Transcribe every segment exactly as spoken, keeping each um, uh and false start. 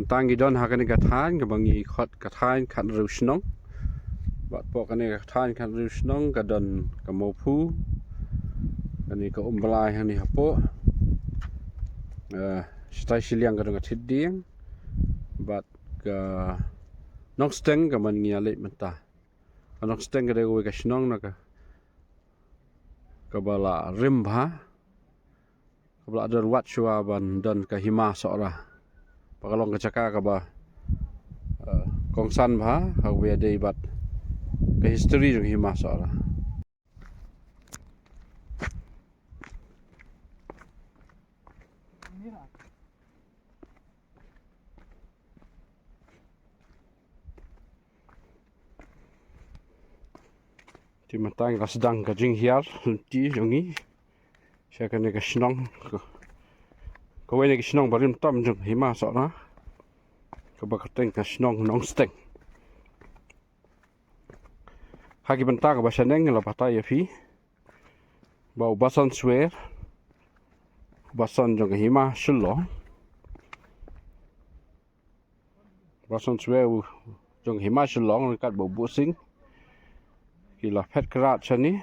Tang ki don ha kane ka thaiñ kaba ngi khot ka thaiñ khathynriew shnong. Bad hapoh kane ka thaiñ khathynriew shnong ka don ka Mawphu, kane ka Umblai hangne hapoh. Eh, shatai shiliang ka don ka Thitdieng. Bad ka Nongsteng ka man ngi ïa leit mynta. Ka Nongsteng ka dei kawei ka shnong na ka, kaba la rim bha, kaba la don wat shuwa ban don ka Hima Sohra. Ba ka long ka jaka kaba, eh, kongsan bha ha kaba ïadei bad ka history jong Hima Sohra. Te mynta ngi la sdang ka jinghiar lynti jong ngi sha kane ka shnong, ka, kawei na ki shnong ba rim tam jong Hima Sohra, kaba kyrteng ka shnong Nongsteng. Ha ki bynta kaba shaneng ngi la batai ïa phi ba u Basan Swer, u Basan jong ka Hima Shillong, u Basan Swer u jong ka Hima Shillong ryngkat bad u Buh Sing ki la phet krad shane.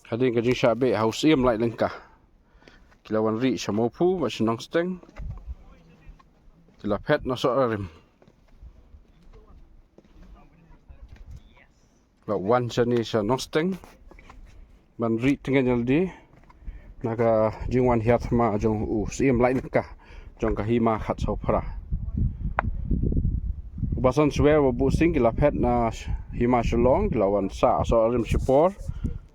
Hadien ka jingshah beh ha u Syiem Laitlyngka, ki la wan rieh sha Mawphu bad sha Nongsteng. Ki la phet na Sohra rim. La wan shane sha Nongsteng ban rieh tngen ïalade na ka jingwan hiar thma jong u Syiem Laitlyngka jong ka Hima Khatsawphra. U Basan Swer bad u Buh Sing ki la phet na Hima Shillong, ki la wan sah Sohra rim shipor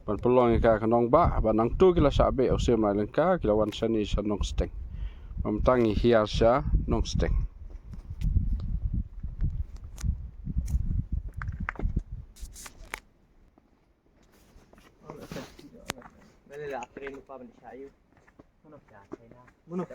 ban pynlong ïa ka nongbah, bad nangta ki la shah beh ha u Syiem Laitlyngka, ki la wan shane sha Nongsteng. Mynta ngi hiar sha Nongsteng. Mano?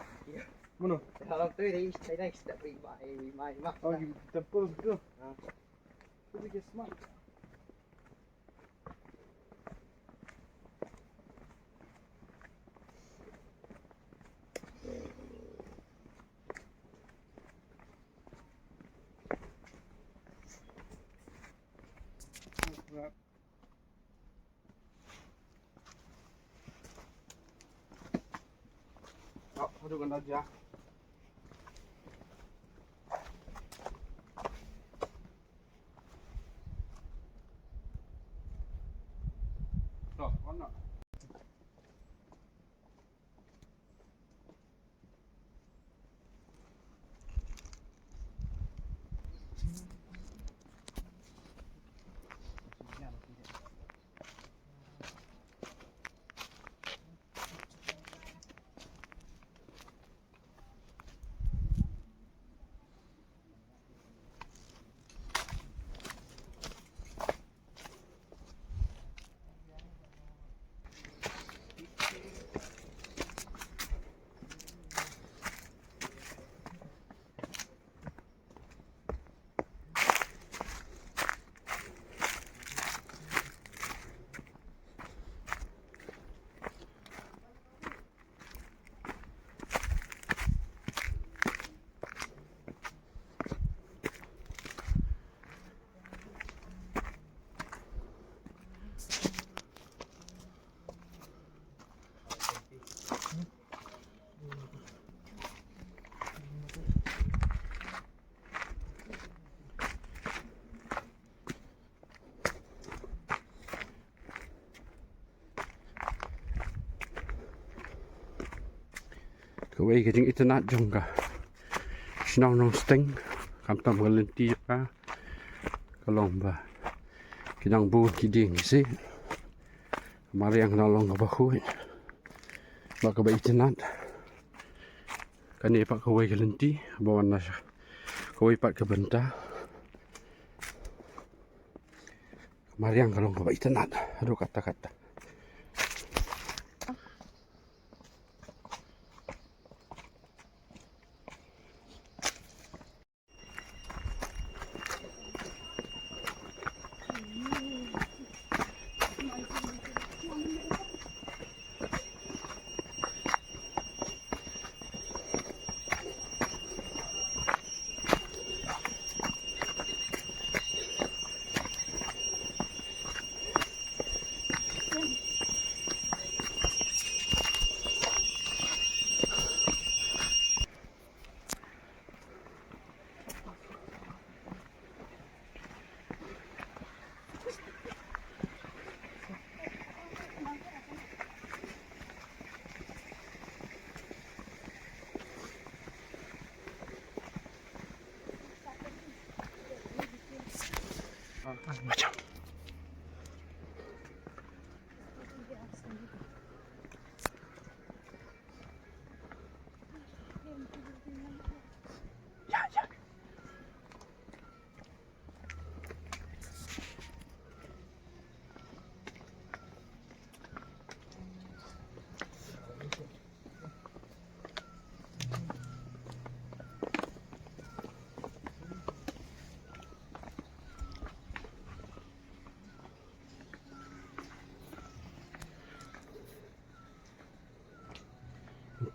Mano? Kawei ka jingitynnad jong ka shnong Nongsteng, khamtam ka lynti jong ka, ka long ba ki nang bun ki dieng ki siej. Mariang ka nang long kaba khuid bad kaba itynnad. Kane pat kawei ka lynti ba wan na sha kawei pat ka bynta. Mariang ka long kaba itynnad haduh katta katta. Macam. Ya, ya.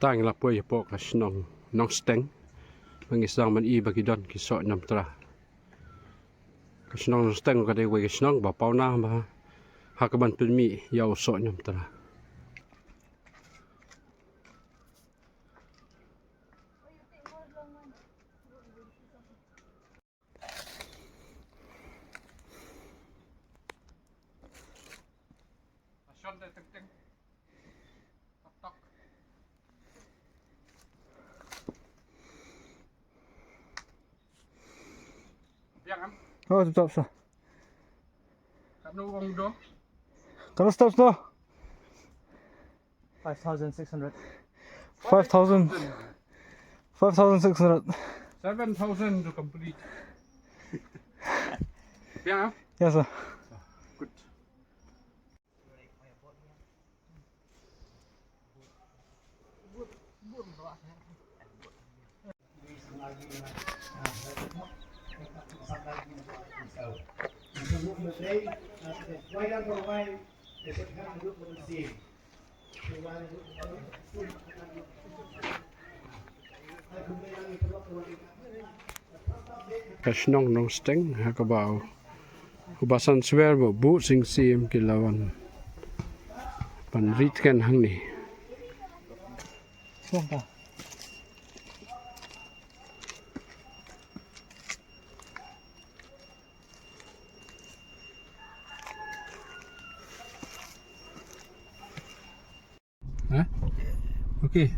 Tang la poi hapoh ka shnong Nongsteng. Ba ngi sdang ban i ba ki don ki soh niamtra. Ka shnong Nongsteng ka dei kawei ka shnong ba pawnam ba ha ka ban pynmih ïa u soh niamtra. Biang am? Oh, stop, stop. Katno wang do? Katno stop, stop? Five thousand six hundred. Five thousand. Five thousand six hundred. Seven thousand to complete. Biang am? Yes, sir. Good. Ka shnong Nongsteng ha kaba u Basan Swer bad u Buh Sing Syiem ki la wan ban ri tngen hangne. Ha? Okay.